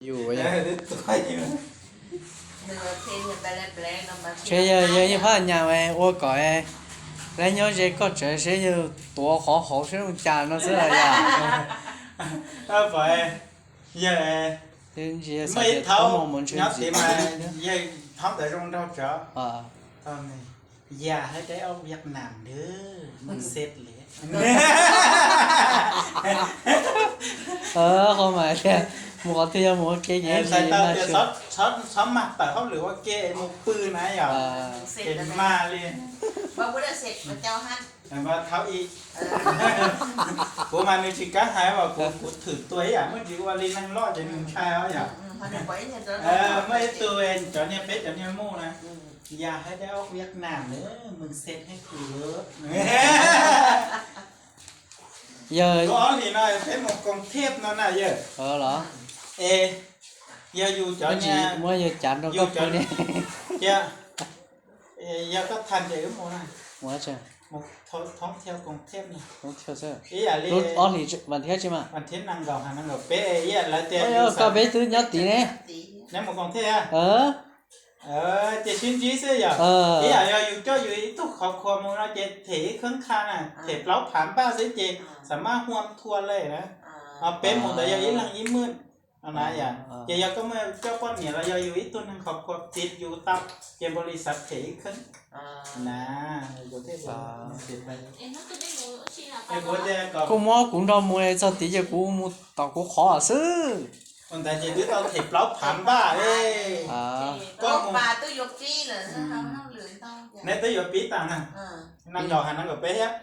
Yus, ntshe yog yog ib phab nyas ua kom lawv nyob ze koj tsev seb yog tuav qhov hauv seb zoo cas no xwb los yog. Yog, muaj ib thaum nyob tid mas yog thaum ntawd zoo nraug tso. Yas hais dab ob Vietnam nws xet li. Qhov mas tias mus qhov twg yog mus ua ke ces txhob mag tawm hauj lwm ua ke mus pw na yom. Ces mag li. Thauj ib, kuv mas nws tsis kam hais as, kuv thwm tua ib yam muaj tsis ua li neeg loj ces nws ntshai os yom. Muaj ib tug cov niag peb cov niag mus na, yas hais dab ob Vietnam nws xet hais kuv. Yog ob hlis no peb mus Koos Thiab no na yog. Es yog yus cov niag muab yog cav rau koj pw ne. Yog koj thaij ces wb mus na. Thoob Thiab Koos Thiab no. Ib yam li Vas Thiab tsis mas Vas Thiab nees nkaum ha nees nkaum peb ib yam lawv tias koj peb twb nyob tid ne. Neb mus Koos Thiab. Ces sib ntsib xwb yog. Ib yam yog yus coj yus ib tug qhov khua mus no ces them ib khab kha na, them plaub phav npaj xwb ces xam maj huam thua lawm na. Ho peb mus ntawd yog ib leeg ib mwj no na yom. Ces yog koj muaj coj poj niam los yog yus ib tug neeg qhov khua tiv yus tau ces npaum li xav them ib khab na. Koj muab kuv nrog mus txog tid ces kuv mus tom kuv qhov xwb. Ua ntawd ces twb tau them plaub phav npaj. Neb twb yuav pib tas na. Nees nkaum ha nees nkaum peb thiab.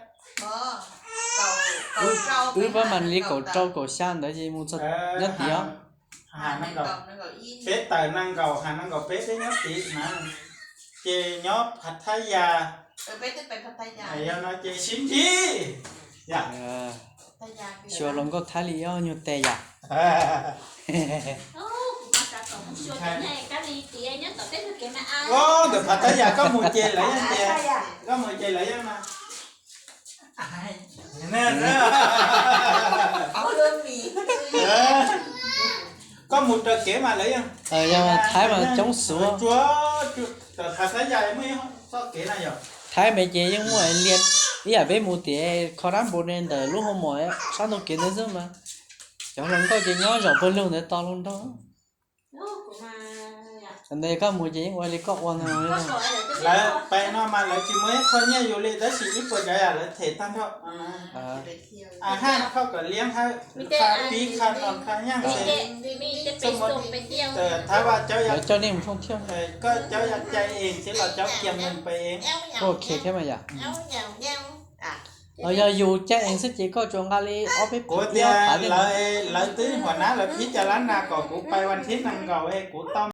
Wb pab mas li kaum rau kaum xya ntawd ces mus txog nyob tid os. Peb tawm nees nkaum ha nees nkaum peb twb nyob tid na. Ces nyob Phav Thab Yas. Yog no ces sib ntsib. Xyuas hluas nkauj Thaib li ob nyuag tes yom. Ntawm Phav Thab Yas koj mus ces lawv yeej tias, koj mus ces lawv yeej no. Koj mus raws kev mas lawv yeej, yog Thaib mas coob xwb. Thaib mas ces yeej muaj li ib yam peb mus tim kho dab npua ne ntawm lub hoo mom sab ntoo kev ntawd xwb mas. Cov hluas nkauj ces nyob zaum pawg lug ntawd tos hluas nraug. Ntawd koj mus ces yeej ua li koj ua ntag. Lawv pem no mas lawv tsis muaj ib qho nyiaj yus li tab sis ib puas cov yam lawv them tag nrho. A haj khoj kom liab hawb, kha pib kha no kha nyaaj xwb. Thab Vaj cov yog, koj cov yog cai ees thiab los cov kiag mus pem ees. Thiab mas yom. Yog yus caij ees xwb ces koj tsuas nqa li ob peb phav. Kuv tias lawv twb huam nab lawv phib cov lab nas kom kuv pais vas thib nees nkaum es kuv tau